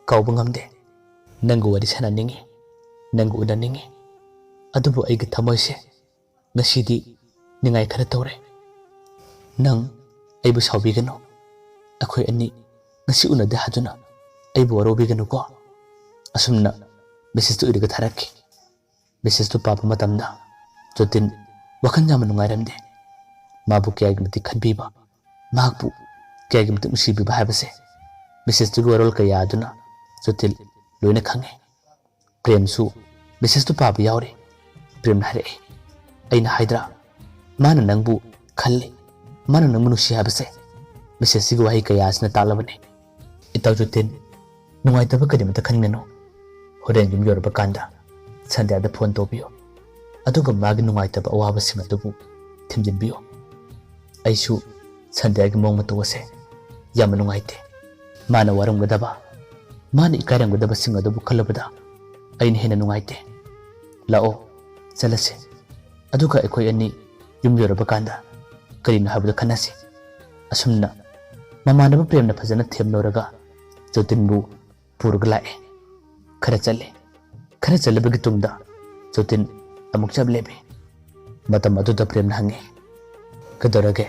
ꯀꯥꯎꯕ ꯉꯝꯗꯦ꯫ ꯅꯪꯒ ꯋꯥꯔꯤ ꯁꯥꯟꯅꯅꯤꯡꯉꯤ, ꯅꯪꯒ ꯎꯅꯅꯤꯡꯉꯤ꯫ ꯑꯗꯨꯕꯨ ꯑꯩꯒꯤ ꯊꯃꯣꯏꯁꯦ ꯉꯁꯤꯗꯤ ꯅꯤꯡꯉꯥꯏ ꯈꯔ ꯇꯧꯔꯦ꯫ ꯅꯪ ꯑꯩꯕꯨ ꯁꯥꯎꯕꯤꯒꯅꯨ꯫ ꯑꯩꯈꯣꯏ ꯑꯅꯤ ꯉꯁꯤ ꯎꯅꯗꯦ ꯍꯥꯏꯗꯨꯅ ꯑꯩꯕꯨ ꯋꯥꯔꯧꯕꯤꯒꯅꯨꯀꯣ꯫ ꯑꯁꯨꯝꯅ ꯃꯦꯁꯦꯖꯇꯨ ꯏꯔꯒ ꯊꯥꯔꯛꯈꯤ꯫ ꯃꯦꯁꯦꯖꯇꯨ ꯄꯥꯕ ꯃꯇꯝꯗ ꯖꯣꯇꯤꯟ ꯋꯥꯈꯜ ꯌꯥꯝꯅ ꯅꯨꯡꯉꯥꯏꯔꯝꯗꯦ꯫ ꯃꯥꯕꯨ ꯀꯌꯥꯒꯤ ꯃꯇꯤꯛ ꯈꯟꯕꯤꯕ, ꯃꯍꯥꯛꯄꯨ ꯀꯌꯥꯒꯤ ꯃꯇꯤꯛ ꯅꯨꯡꯁꯤꯕꯤꯕ ꯍꯥꯏꯕꯁꯦ ꯃꯦꯁꯦꯖꯇꯨꯒꯤ ꯋꯥꯔꯣꯜ ꯀꯌꯥ ꯑꯗꯨꯅ ꯖꯣꯇꯤꯟ ꯂꯣꯏꯅ ꯈꯪꯉꯦ꯫ ꯄ꯭ꯔꯦꯝꯁꯨ ꯃꯦꯁꯦꯖꯇꯨ ꯄꯥꯕ ꯌꯥꯎꯔꯤ꯫ ꯄ꯭ꯔꯦꯝꯅ ꯍꯥꯏꯔꯛꯏ, "ꯑꯩꯅ ꯍꯥꯏꯗ꯭ꯔꯥ, ꯃꯥꯅ ꯅꯪꯕꯨ ꯈꯜꯂꯤ, ꯃꯥꯅ ꯅꯪꯕꯨ ꯅꯨꯡꯁꯤ ꯍꯥꯏꯕꯁꯦ ꯃꯦꯁꯦꯖꯁꯤꯒꯤ ꯋꯥꯍꯩ ꯀꯌꯥ ꯑꯁꯤꯅ ꯇꯥꯛꯂꯕꯅꯤ꯫ ꯏꯇꯥꯎ ꯖꯣꯇꯤꯟ, ꯅꯨꯡꯉꯥꯏꯇꯕ ꯀꯔꯤꯃꯇ ꯈꯟꯒꯅꯨ꯫ ꯍꯣꯔꯦꯟ ꯌꯨꯝ ꯌꯧꯔꯕ ꯀꯥꯟꯗ ꯁꯟꯗ꯭ꯌꯥꯗ ꯐꯣꯟ ꯇꯧꯕꯤꯌꯨ, ꯑꯗꯨꯒ ꯃꯥꯒꯤ ꯅꯨꯡꯉꯥꯏꯇꯕ ꯑꯋꯥꯕꯁꯤꯡ ꯑꯗꯨꯕꯨ ꯊꯦꯝꯖꯤꯟꯕꯤꯌꯨ꯫ ꯑꯩꯁꯨ ꯁꯟꯗ꯭ꯌꯥꯒꯤ ꯃꯑꯣꯡ ꯃꯇꯧ ꯑꯁꯦ ꯌꯥꯝꯅ ꯅꯨꯡꯉꯥꯏꯇꯦ꯫ ꯃꯥꯅ ꯋꯥꯔꯝꯒꯗꯕ, ꯃꯥꯅ ꯏꯀꯥꯏꯔꯝꯒꯗꯕꯁꯤꯡ ꯑꯗꯨꯕꯨ ꯈꯜꯂꯨꯕꯗ ꯑꯩꯅ ꯍꯦꯟꯅ ꯅꯨꯡꯉꯥꯏꯇꯦ꯫ ꯂꯥꯛꯑꯣ, ꯆꯠꯂꯁꯤ꯫ ꯑꯗꯨꯒ ꯑꯩꯈꯣꯏ ꯑꯅꯤ ꯌꯨꯝ ꯌꯧꯔꯕ ꯀꯥꯟꯗ ꯀꯔꯤꯅꯣ ꯍꯥꯏꯕꯗꯨ ꯈꯟꯅꯁꯤ꯫" ꯑꯁꯨꯝꯅ ꯃꯃꯥꯟꯅꯕ ꯄ꯭ꯔꯦꯝꯅ ꯐꯖꯅ ꯊꯦꯝꯅꯧꯔꯒ ꯖꯣꯇꯤꯟꯕꯨ ꯄꯨꯔꯒ ꯂꯥꯛꯑꯦ꯫ ꯈꯔ ꯆꯠꯂꯦ꯫ ꯈꯔ ꯆꯠꯂꯕꯒꯤ ꯇꯨꯡꯗ ꯖꯣꯇꯤꯟ ꯑꯃꯨꯛ ꯆꯞ ꯂꯦꯞꯄꯤ꯫ ꯃꯇꯝ ꯑꯗꯨꯗ ꯄ꯭ꯔꯦꯝꯅ ꯍꯪꯉꯤ, "ꯀꯩꯗꯧꯔꯒꯦ?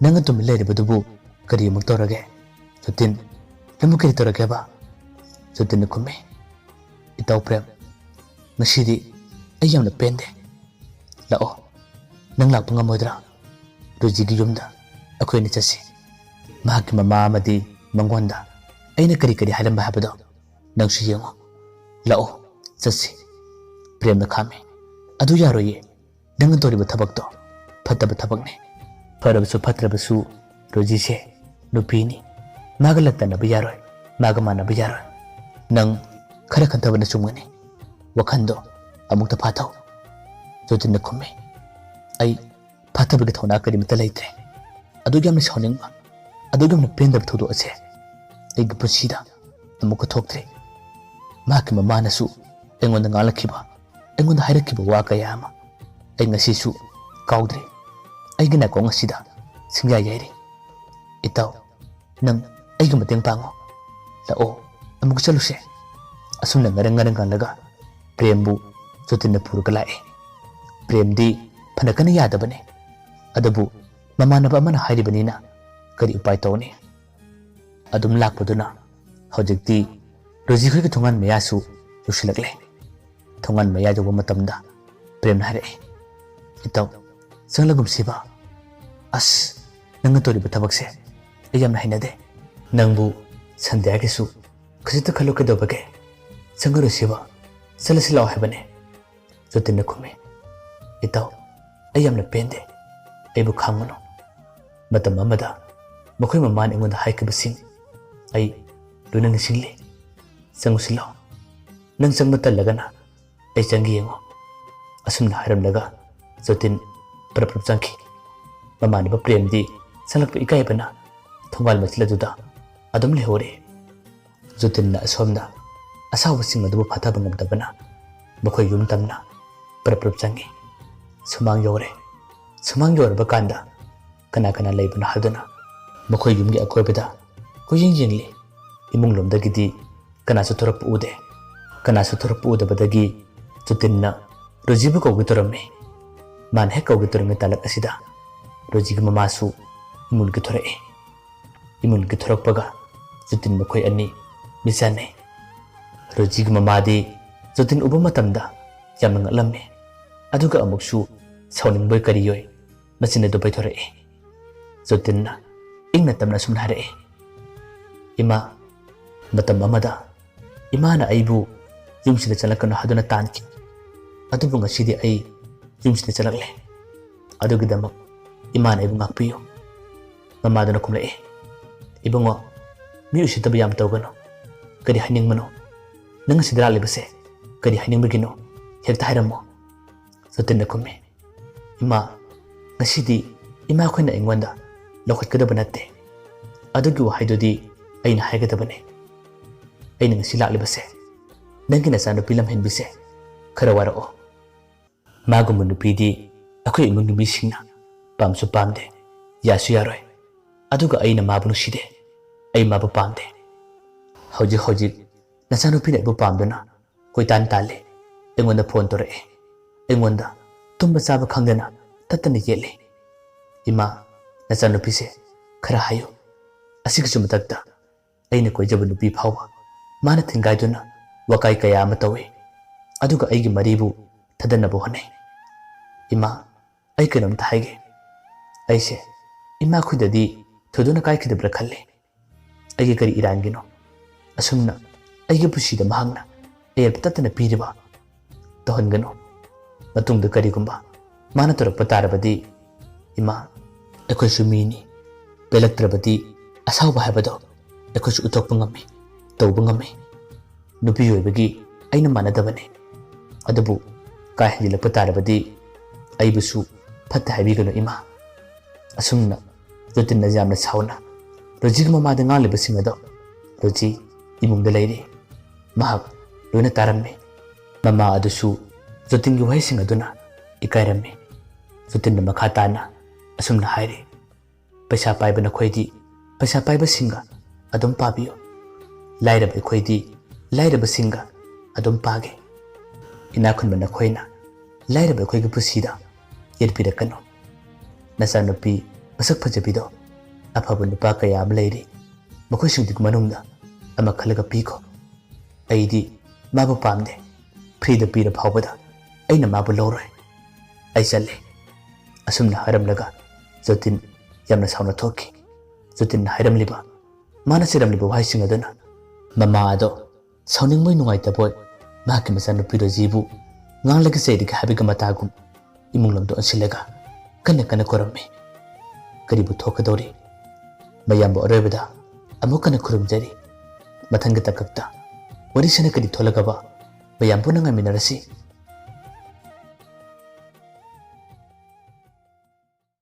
ꯅꯪ ꯑꯗꯨꯝ ꯂꯩꯔꯤꯕꯗꯨꯕꯨ ꯀꯔꯤ ꯑꯃꯨꯛ ꯇꯧꯔꯒꯦ?" ꯖꯣꯇꯤꯟ, "ꯅꯪꯕꯨ ꯀꯔꯤ ꯇꯧꯔꯒꯦꯕ?" ꯖꯣꯇꯤꯟꯅ ꯈꯨꯝꯃꯤ, "ꯏꯇꯥꯎ ꯄ꯭ꯔꯦꯝ, ꯉꯁꯤꯗꯤ ꯑꯩ ꯌꯥꯝꯅ ꯄꯦꯟꯗꯦ꯫ ꯂꯥꯛꯑꯣ, ꯅꯪ ꯂꯥꯛꯄ ꯉꯝꯃꯣꯏꯗ꯭ꯔꯥ? ꯔꯣꯖꯤꯒꯤ ꯌꯨꯝꯗ ꯑꯩꯈꯣꯏ ꯑꯅꯤ ꯆꯠꯁꯤ꯫ ꯃꯍꯥꯛꯀꯤ ꯃꯃꯥ ꯑꯃꯗꯤ ꯃꯉꯣꯟꯗ ꯑꯩꯅ ꯀꯔꯤ ꯀꯔꯤ ꯍꯥꯏꯔꯝꯕ ꯍꯥꯏꯕꯗꯣ ꯅꯪꯁꯨ ꯌꯦꯡꯉꯣ꯫ ꯂꯥꯛꯑꯣ, ꯆꯠꯁꯤ꯫" ꯄ꯭ꯔꯦꯝꯅ ꯈꯥꯝꯃꯤ꯫ "ꯑꯗꯨ ꯌꯥꯔꯣꯏꯌꯦ꯫ ꯅꯪꯅ ꯇꯧꯔꯤꯕ ꯊꯕꯛꯇꯣ ꯐꯠꯇꯕ ꯊꯕꯛꯅꯤ꯫ ꯐꯔꯕꯁꯨ ꯐꯠꯇ꯭ꯔꯕꯁꯨ ꯔꯣꯖꯤꯁꯦ ꯅꯨꯄꯤꯅꯤ꯫ ꯃꯥꯒ ꯂꯛꯇꯅꯕ ꯌꯥꯔꯣꯏ, ꯃꯥꯒ ꯃꯥꯟꯅꯕ ꯌꯥꯔꯣꯏ꯫ ꯅꯪ ꯈꯔ ꯈꯟꯊꯕꯅ ꯆꯨꯝꯒꯅꯤ꯫ ꯋꯥꯈꯟꯗꯣ ꯑꯃꯨꯛꯇ ꯐꯥꯊꯧ꯫" ꯖꯣꯇꯤꯟꯅ ꯈꯨꯝꯃꯤ꯫ "ꯑꯩ ꯐꯥꯊꯕꯒꯤ ꯊꯧꯅꯥ ꯀꯔꯤꯃꯠꯇ ꯂꯩꯇ꯭ꯔꯦ꯫ ꯑꯗꯨꯛ ꯌꯥꯝꯅ ꯁꯥꯎꯅꯤꯡꯕ, ꯑꯗꯨꯛ ꯌꯥꯝꯅ ꯄꯦꯟꯗꯕ ꯊꯧꯗꯣꯛ ꯑꯁꯦ ꯑꯩꯒꯤ ꯄꯨꯟꯁꯤꯗ ꯑꯃꯨꯛꯀ ꯊꯣꯛꯇ꯭ꯔꯤ꯫ ꯃꯍꯥꯛꯀꯤ ꯃꯃꯥꯅꯁꯨ ꯑꯩꯉꯣꯟꯗ ꯉꯥꯡꯂꯛꯈꯤꯕ, ꯑꯩꯉꯣꯟꯗ ꯍꯥꯏꯔꯛꯈꯤꯕ ꯋꯥ ꯀꯌꯥ ꯑꯃ ꯑꯩ ꯉꯁꯤꯁꯨ ꯀꯥꯎꯗ꯭ꯔꯤ꯫ ꯑꯩꯒꯤ ꯅꯥꯀꯣꯡ ꯑꯁꯤꯗ ꯁꯤꯡꯌꯥ ꯌꯩꯔꯤ꯫ ꯏꯇꯥꯎ, ꯅꯪ ꯑꯩꯒꯤ ꯃꯇꯦꯡ ꯄꯥꯡꯉꯣ꯫ ꯂꯥꯛꯑꯣ, ꯑꯃꯨꯛ ꯆꯠꯂꯨꯁꯦ꯫" ꯑꯁꯨꯝꯅ ꯉꯔꯪ ꯉꯔꯪ ꯉꯜꯂꯒ ꯄ꯭ꯔꯦꯝꯕꯨ ꯖꯣꯇꯤꯟꯅ ꯄꯨꯔꯒ ꯂꯥꯛꯑꯦ꯫ ꯄ꯭ꯔꯦꯝꯗꯤ ꯐꯅ ꯀꯟꯅ ꯌꯥꯗꯕꯅꯤ꯫ ꯑꯗꯨꯕꯨ ꯃꯃꯥꯟꯅꯕ ꯑꯃꯅ ꯍꯥꯏꯔꯤꯕꯅꯤꯅ ꯀꯔꯤ ꯎꯄꯥꯏ ꯇꯧꯅꯤ? ꯑꯗꯨꯝ ꯂꯥꯛꯄꯗꯨꯅ ꯍꯧꯖꯤꯛꯇꯤ ꯔꯣꯖꯤꯈꯣꯏꯒꯤ ꯊꯣꯡꯒꯥꯟ ꯃꯌꯥꯁꯨ ꯌꯧꯁꯤꯜꯂꯛꯂꯦ꯫ ꯊꯣꯡꯒꯥꯟ ꯃꯌꯥ ꯌꯧꯕ ꯃꯇꯝꯗ ꯄ꯭ꯔꯦꯝꯅ ꯍꯥꯏꯔꯛꯑꯦ, "ꯏꯇꯥꯎ, ꯆꯪꯂꯒꯨꯝꯁꯤꯕ꯫ ꯑꯁ, ꯅꯪꯅ ꯇꯧꯔꯤꯕ ꯊꯕꯛꯁꯦ ꯑꯩ ꯌꯥꯝꯅ ꯍꯩꯅꯗꯦ꯫ ꯅꯪꯕꯨ ꯁꯟꯗ꯭ꯌꯥꯒꯤꯁꯨ ꯈꯖꯤꯛꯇ ꯈꯜꯂꯨ ꯀꯩꯗꯧꯕꯒꯦ? ꯆꯪꯉꯔꯣꯏꯁꯤꯕ, ꯆꯠꯂꯁꯤ ꯂꯥꯛꯑꯣ ꯍꯥꯏꯕꯅꯦ꯫" ꯖꯣꯇꯤꯟꯅ ꯈꯨꯝꯃꯤ, "ꯏꯇꯥꯎ, ꯑꯩ ꯌꯥꯝꯅ ꯄꯦꯟꯗꯦ꯫ ꯑꯩꯕꯨ ꯈꯥꯡꯉꯨꯅꯨ꯫ ꯃꯇꯝ ꯑꯃꯗ ꯃꯈꯣꯏ ꯃꯃꯥꯅ ꯑꯩꯉꯣꯟꯗ ꯍꯥꯏꯈꯤꯕꯁꯤꯡ ꯑꯩ ꯂꯣꯏꯅ ꯅꯤꯡꯁꯤꯡꯂꯤ꯫ ꯆꯪꯉꯨꯁꯤ ꯂꯥꯎ꯫ ꯅꯪ ꯆꯪꯕ ꯇꯜꯂꯒꯅ ꯑꯩ ꯆꯪꯒꯦ ꯌꯦꯡꯉꯣ꯫" ꯑꯁꯨꯝꯅ ꯍꯥꯏꯔꯝꯂꯒ ꯖꯣꯇꯤꯟ ꯄꯔꯞ ꯄꯔꯞ ꯆꯪꯈꯤ꯫ ꯃꯃꯥꯟꯅꯕ ꯄ꯭ꯔꯦꯝꯗꯤ ꯆꯪꯂꯛꯄ ꯏꯀꯥꯏꯕꯅ ꯊꯣꯡꯒꯥꯜ ꯃꯆꯤꯜ ꯑꯗꯨꯗ ꯑꯗꯨꯝ ꯂꯩꯍꯧꯔꯦ꯫ ꯖꯣꯇꯤꯟꯅ ꯑꯁꯣꯝꯗ ꯑꯁꯥꯎꯕꯁꯤꯡ ꯑꯗꯨꯕꯨ ꯐꯥꯊꯕ ꯉꯝꯗꯕꯅ ꯃꯈꯣꯏ ꯌꯨꯝ ꯇꯝꯅ ꯄꯔꯞ ꯄꯔꯞ ꯆꯪꯉꯤ꯫ ꯁꯨꯃꯥꯡ ꯌꯧꯔꯦ꯫ ꯁꯨꯃꯥꯡ ꯌꯧꯔꯕ ꯀꯥꯟꯗ ꯀꯅꯥ ꯀꯅꯥ ꯂꯩꯕꯅꯣ ꯍꯥꯏꯗꯨꯅ ꯃꯈꯣꯏ ꯌꯨꯝꯒꯤ ꯑꯀꯣꯏꯕꯗ ꯀꯣꯏꯌꯦꯡ ꯌꯦꯡꯂꯤ꯫ ꯏꯃꯨꯡ ꯂꯣꯝꯗꯒꯤꯗꯤ ꯀꯅꯥꯁꯨ ꯊꯣꯔꯛꯄ ꯎꯗꯦ꯫ ꯀꯅꯥꯁꯨ ꯊꯣꯔꯛꯄ ꯎꯗꯕꯗꯒꯤ ꯖꯣꯇꯤꯟꯅ ꯔꯣꯖꯤꯕꯨ ꯀꯧꯒꯦ ꯇꯧꯔꯝꯃꯤ꯫ ꯃꯥꯅ ꯍꯦꯛ ꯀꯧꯒꯦ ꯇꯧꯔꯤꯉꯩ ꯇꯥꯂꯛ ꯑꯁꯤꯗ ꯔꯣꯖꯤꯒꯤ ꯃꯃꯥꯁꯨ ꯏꯃꯨꯡꯒꯤ ꯊꯣꯔꯛꯏ꯫ ꯏꯃꯨꯡꯒꯤ ꯊꯣꯔꯛꯄꯒ ꯖꯣꯇꯤꯟ ꯃꯈꯣꯏ ꯑꯅꯤ ꯃꯤꯠ ꯆꯥꯟꯅꯩ꯫ ꯔꯣꯖꯤꯒꯤ ꯃꯃꯥꯗꯤ ꯖꯣꯇꯤꯟ ꯎꯕ ꯃꯇꯝꯗ ꯌꯥꯝꯅ ꯉꯛꯂꯝꯃꯤ꯫ ꯑꯗꯨꯒ ꯑꯃꯨꯛꯁꯨ ꯁꯥꯎꯅꯤꯡꯕꯣꯏ ꯀꯔꯤꯌꯣꯏ ꯃꯆꯤꯟ ꯑꯗꯨ ꯄꯩꯊꯣꯔꯛꯏ꯫ ꯖꯣꯇꯤꯟꯅ ꯏꯪꯅ ꯇꯞꯅ ꯑꯁꯨꯝꯅ ꯍꯥꯏꯔꯛꯏ, "ꯏꯃꯥ, ꯃꯇꯝ ꯑꯃꯗ ꯏꯃꯥꯅ ꯑꯩꯕꯨ ꯌꯨꯝꯁꯤꯗ ꯆꯠꯂꯛꯀꯅꯨ ꯍꯥꯏꯗꯨꯅ ꯇꯥꯟꯈꯤ꯫ ꯑꯗꯨꯕꯨ ꯉꯁꯤꯗꯤ ꯑꯩ ꯌꯨꯝꯁꯤꯗ ꯆꯠꯂꯛꯂꯦ꯫ ꯑꯗꯨꯒꯤꯗꯃꯛ ꯏꯃꯥꯅ ꯑꯩꯕꯨ ꯉꯥꯛꯄꯤꯌꯨ꯫" ꯃꯃꯥꯗꯨꯅ ꯈꯨꯝꯂꯛꯏ, "ꯏꯕꯨꯡꯉꯣ, ꯃꯤ ꯎꯁꯤꯠꯇꯕ ꯌꯥꯝ ꯇꯧꯒꯅꯨ꯫ ꯀꯔꯤ ꯍꯥꯏꯅꯤꯡꯕꯅꯣ? ꯅꯪ ꯑꯁꯤꯗ ꯂꯥꯛꯂꯤꯕꯁꯦ ꯀꯔꯤ ꯍꯥꯏꯅꯤꯡꯕꯒꯤꯅꯣ? ꯍꯦꯛꯇ ꯍꯥꯏꯔꯝꯃꯣ꯫" ꯖꯣꯇꯤꯟꯅ ꯈꯨꯝꯃꯤ, "ꯏꯃꯥ, ꯉꯁꯤꯗꯤ ꯏꯃꯥꯈꯣꯏꯅ ꯑꯩꯉꯣꯟꯗ ꯂꯧꯈꯠꯀꯗꯕ ꯅꯠꯇꯦ꯫ ꯑꯗꯨꯒꯤ ꯋꯥꯍꯩꯗꯨꯗꯤ ꯑꯩꯅ ꯍꯥꯏꯒꯗꯕꯅꯤ꯫ ꯑꯩꯅ ꯉꯁꯤ ꯂꯥꯛꯂꯤꯕꯁꯦ ꯅꯪꯒꯤ ꯅꯆꯥꯅꯨꯄꯤ ꯂꯝꯍꯦꯟꯕꯤꯁꯦ ꯈꯔ ꯋꯥꯔꯛꯑꯣ꯫ ꯃꯥꯒꯨꯝꯕ ꯅꯨꯄꯤꯗꯤ ꯑꯩꯈꯣꯏ ꯏꯃꯨꯡꯒꯤ ꯃꯤꯁꯤꯡꯅ ꯄꯥꯝꯁꯨ ꯄꯥꯝꯗꯦ, ꯌꯥꯁꯨ ꯌꯥꯔꯣꯏ꯫ ꯑꯗꯨꯒ ꯑꯩꯅ ꯃꯥꯕꯨ ꯅꯨꯡꯁꯤꯗꯦ, ꯑꯩ ꯃꯥꯕꯨ ꯄꯥꯝꯗꯦ꯫ ꯍꯧꯖꯤꯛ ꯍꯧꯖꯤꯛ ꯅꯆꯥꯅꯨꯄꯤꯅ ꯑꯩꯕꯨ ꯄꯥꯝꯗꯨꯅ ꯀꯣꯏꯇꯥꯟ ꯇꯥꯜꯂꯤ꯫ ꯑꯩꯉꯣꯟꯗ ꯐꯣꯟ ꯇꯧꯔꯛꯑꯦ꯫ ꯑꯩꯉꯣꯟꯗ ꯇꯨꯝꯕ ꯆꯥꯕ ꯈꯪꯗꯅ ꯇꯠꯇꯅ ꯌꯦꯠꯂꯤ꯫ "ꯏꯃꯥ, ꯅꯆꯥꯅꯨꯄꯤꯁꯦ ꯈꯔ ꯍꯥꯏꯌꯨ꯫ ꯑꯁꯤꯒꯤꯁꯨ ꯃꯊꯛꯇ ꯑꯩꯅ ꯀꯣꯏꯖꯕ ꯅꯨꯄꯤ ꯐꯥꯎꯕ ꯃꯥꯅ ꯊꯤꯡꯒꯥꯏꯗꯨꯅ ꯋꯥꯀꯥꯏ ꯀꯌꯥ ꯑꯃ ꯇꯧꯏ꯫ ꯑꯗꯨꯒ ꯑꯩꯒꯤ ꯃꯔꯤꯕꯨ ꯊꯗꯅꯕ ꯍꯣꯠꯅꯩ꯫ ꯏꯃꯥ, ꯑꯩ ꯀꯩꯅꯣꯝꯇ ꯍꯥꯏꯒꯦ꯫ ꯑꯩꯁꯦ ꯏꯃꯥꯈꯣꯏꯗꯗꯤ ꯊꯣꯏꯗꯣꯛꯅ ꯀꯥꯏꯈꯤꯗꯕ꯭ꯔꯥ ꯈꯜꯂꯤ꯫ ꯑꯩꯒꯤ ꯀꯔꯤ ꯏꯔꯥꯟꯒꯤꯅꯣ? ꯑꯁꯨꯝꯅ ꯑꯩꯒꯤ ꯄꯨꯟꯁꯤꯗ ꯃꯍꯥꯛꯅ ꯑꯌꯦꯠꯄ ꯇꯠꯇꯅ ꯄꯤꯔꯤꯕ? ꯇꯧꯍꯟꯒꯅꯨ꯫ ꯃꯇꯨꯡꯗ ꯀꯔꯤꯒꯨꯝꯕ ꯃꯥꯅ ꯇꯧꯔꯛꯄ ꯇꯥꯔꯕꯗꯤ, ꯏꯃꯥ, ꯑꯩꯈꯣꯏꯁꯨ ꯃꯤꯅꯤ꯫ ꯄꯦꯜꯂꯛꯇ꯭ꯔꯕꯗꯤ ꯑꯁꯥꯎꯕ ꯍꯥꯏꯕꯗꯣ ꯑꯩꯈꯣꯏꯁꯨ ꯎꯠꯊꯣꯛꯄ ꯉꯝꯃꯤ, ꯇꯧꯕ ꯉꯝꯃꯤ꯫ ꯅꯨꯄꯤ ꯑꯣꯏꯕꯒꯤ ꯑꯩꯅ ꯃꯥꯟꯅꯗꯕꯅꯤ꯫ ꯑꯗꯨꯕꯨ ꯀꯥ ꯍꯦꯟꯖꯤꯜꯂꯛꯄ ꯇꯥꯔꯕꯗꯤ ꯑꯩꯕꯨꯁꯨ ꯐꯠꯇꯦ ꯍꯥꯏꯕꯤꯒꯅꯨ, ꯏꯃꯥ꯫" ꯑꯁꯨꯝꯅ ꯖꯣꯇꯤꯟꯅ ꯌꯥꯝꯅ ꯁꯥꯎꯅ ꯔꯣꯖꯤꯒꯤ ꯃꯃꯥꯗ ꯉꯥꯡꯂꯤꯕꯁꯤꯡ ꯑꯗꯣ ꯔꯣꯖꯤ ꯏꯃꯨꯡꯗ ꯂꯩꯔꯤ꯫ ꯃꯍꯥꯛ ꯂꯣꯏꯅ ꯇꯥꯔꯝꯃꯤ꯫ ꯃꯃꯥ ꯑꯗꯨꯁꯨ ꯖꯣꯇꯤꯟꯒꯤ ꯋꯥꯍꯩꯁꯤꯡ ꯑꯗꯨꯅ ꯏꯀꯥꯏꯔꯝꯃꯤ꯫ ꯖꯣꯇꯤꯟꯅ ꯃꯈꯥ ꯇꯥꯅ ꯑꯁꯨꯝꯅ ꯍꯥꯏꯔꯤ, "ꯄꯩꯁꯥ ꯄꯥꯏꯕ ꯅꯈꯣꯏꯗꯤ ꯄꯩꯁꯥ ꯄꯥꯏꯕꯁꯤꯡꯒ ꯑꯗꯨꯝ ꯄꯥꯕꯤꯌꯨ꯫ ꯂꯥꯏꯔꯕ ꯑꯩꯈꯣꯏꯗꯤ ꯂꯥꯏꯔꯕꯁꯤꯡꯒ ꯑꯗꯨꯝ ꯄꯥꯒꯦ꯫ ꯏꯅꯥꯛ ꯈꯨꯟꯕ ꯅꯈꯣꯏꯅ ꯂꯥꯏꯔꯕ ꯑꯩꯈꯣꯏꯒꯤ ꯄꯨꯟꯁꯤꯗ ꯌꯦꯠꯄꯤꯔꯛꯀꯅꯨ꯫ ꯅꯆꯥꯅꯨꯄꯤ ꯃꯁꯛ ꯐꯖꯕꯤꯗꯣ ꯑꯐꯕ ꯅꯨꯄꯥ ꯀꯌꯥ ꯑꯃ ꯂꯩꯔꯤ꯫ ꯃꯈꯣꯏꯁꯤꯡꯗꯨꯒꯤ ꯃꯅꯨꯡꯗ ꯑꯃ ꯈꯜꯂꯒ ꯄꯤꯈꯣ꯫ ꯑꯩꯗꯤ ꯃꯥꯕꯨ ꯄꯥꯝꯗꯦ꯫ ꯐ꯭ꯔꯤꯗ ꯄꯤꯔ ꯐꯥꯎꯕꯗ ꯑꯩꯅ ꯃꯥꯕꯨ ꯂꯧꯔꯣꯏ꯫ ꯑꯩ ꯆꯠꯂꯦ꯫" ꯑꯁꯨꯝꯅ ꯍꯥꯏꯔꯝꯂꯒ ꯖꯣꯇꯤꯟ ꯌꯥꯝꯅ ꯁꯥꯎꯅ ꯊꯣꯛꯈꯤ꯫ ꯖꯣꯇꯤꯟꯅ ꯍꯥꯏꯔꯝꯂꯤꯕ, ꯃꯥꯅ ꯆꯩꯔꯝꯂꯤꯕ ꯋꯥꯍꯩꯁꯤꯡ ꯑꯗꯨꯅ ꯃꯃꯥ ꯑꯗꯣ ꯁꯥꯎꯅꯤꯡꯕꯣꯏ ꯅꯨꯡꯉꯥꯏꯇꯕꯣꯏ ꯃꯍꯥꯛꯀꯤ ꯃꯆꯥꯅꯨꯄꯤ ꯔꯣꯖꯤꯕꯨ ꯉꯥꯡꯂꯒ ꯆꯩꯔꯒꯦ ꯍꯥꯏꯕꯒꯤ ꯃꯇꯥꯒꯨꯝ ꯏꯃꯨꯡ ꯂꯝꯗꯣ ꯑꯣꯟꯁꯤꯜꯂꯒ ꯀꯟꯅ ꯀꯟꯅ ꯈꯨꯔꯝꯃꯤ꯫ ꯀꯔꯤꯕꯨ ꯊꯣꯛꯀꯗꯧꯔꯤ? ꯃꯌꯥꯝꯕꯨ ꯑꯔꯣꯏꯕꯗ ꯑꯃꯨꯛ ꯀꯟꯅ ꯈꯨꯔꯨꯝꯖꯔꯤ꯫ ꯃꯊꯪꯒꯤ ꯇꯥꯡꯀꯛꯇ ꯋꯥꯔꯤꯁꯤꯅ ꯀꯔꯤ ꯊꯣꯛꯂꯒꯕ ꯃꯌꯥꯝ ꯄꯨꯟꯅ ꯉꯥꯏꯃꯤꯟꯅꯔꯁꯤ꯫